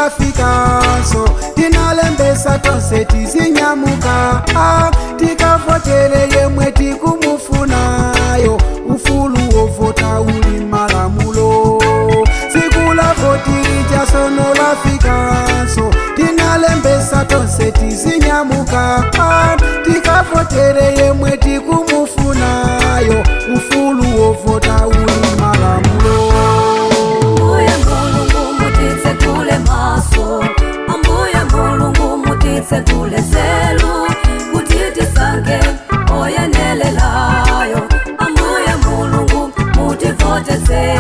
lafikanso, tinalembesa tonse tizinyamuka, tikavotere yemwe tikumufunayo. Ufulu wovota uli malamulo. Tsiku la voti lija sono lafikanso, tinalembesa tonse tizinyamuka, tikavotere yemwe tikumufunayo. Ufulu wovota uli malamulo. Ambuye Mulungu mutitsekule maso, Ambuye Mulungu mutitsekule nzeru, kuti tisankhe oyenelelayo. Ambuye Mulungu mutivotetse,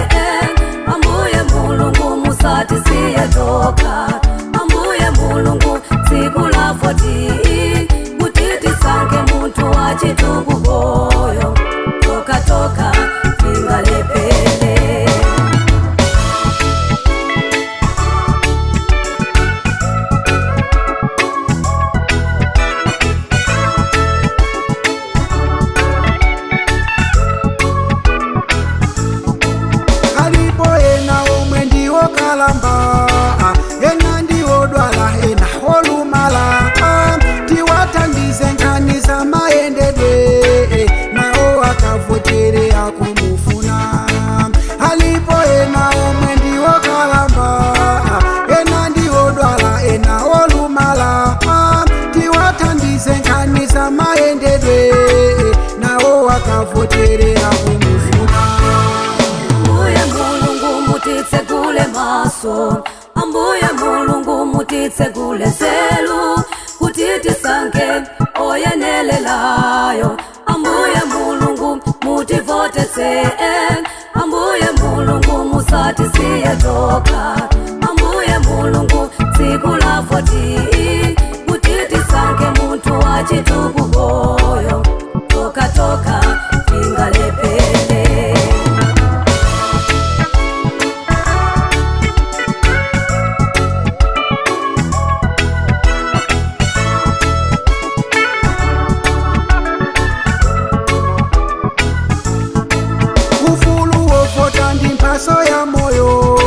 Ambuye Mulungu musatisiye toka. Ambuye Mulungu tsiku la voti, kuti tisankhe munthu wachitukukoyo. Toka toka tingalepele. Alipo ena omwe ndiwo kalamba, ena ndiwo dwala, ena olumala, tiwathandize nkhani za mayendedwe, nawo akavotere akumufuna. Alipo ena omwe ndiwo kalamba, ena ndiwo dwala, ena olumala, tiwathandize nkhani za mayendedwe, nawo akavotere akumufuna. Ambuye Mulungu mutitsekule maso, Ambuye Mulungu mutitsekule nzeru, kuti tisankhe oyenelelayo. Ambuye Mulungu mutivotetse, Ambuye Mulungu musatisiye toka. Ambuye Mulungu tsiku la voti, kuti tisankhe munthu wachitukukoyo. Toka toka tingalepele. Ufulu wovota ndi mphaso ya moyo,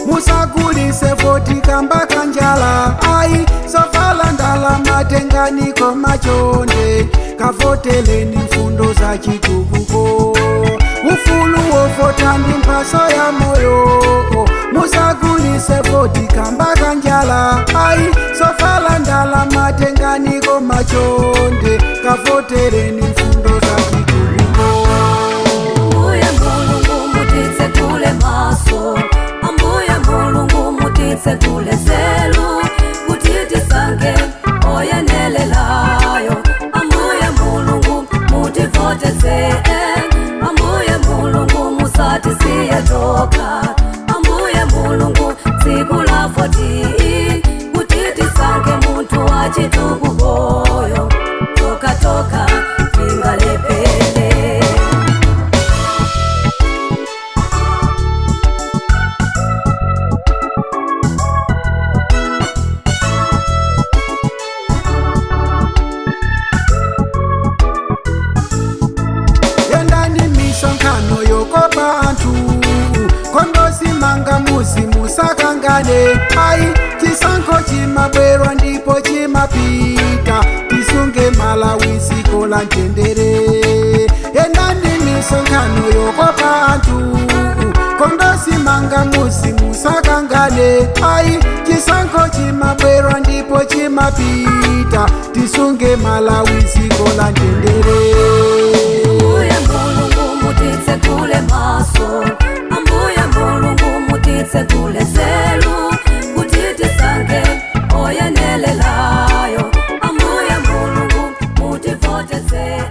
musagulise voti kamba kanjala ayi. Sovala ndalama tenganiko machonde, kavoteleni mfundo za chitukuko. Ufulu wovota ndi mphaso ya moyo, musagulise voti kamba kanjala ayi. Sovala ndalama tenganiko machonde, kavoteleni mfundo za chitukuko. Ambuye Mulungu mutitsekule maso, Ambuye Mulungu mutitsekule nzeru, kuti tisankhe oyenelelayo. Ambuye Mulungu mutivotetse, Ambuye Mulungu musatisiye toka. Ambuye Mulungu tsiku la voti, kuti tisankhe munthu wachitukukoyo. Toka toka tingalepele. Yendani misonkhano yokopa anthu, kondosimanga muzi musakangane ayi. Chisankho chimabwerwa ndipo chimapita, tisunge Malawi dziko la mtendere. Yendani misonkhano yokopa anthu, kondosimanga muzi musakangane ayi. Chisankho chimabwerwa ndipo chimapita, tisunge Malawi dziko la mtendere. Ambuye Mulungu mutitsekule maso, Ambuye Mulungu mutitsekule nzeru, kuti tisankhe oyenelelayo. Ambuye Mulungu mutivotetse.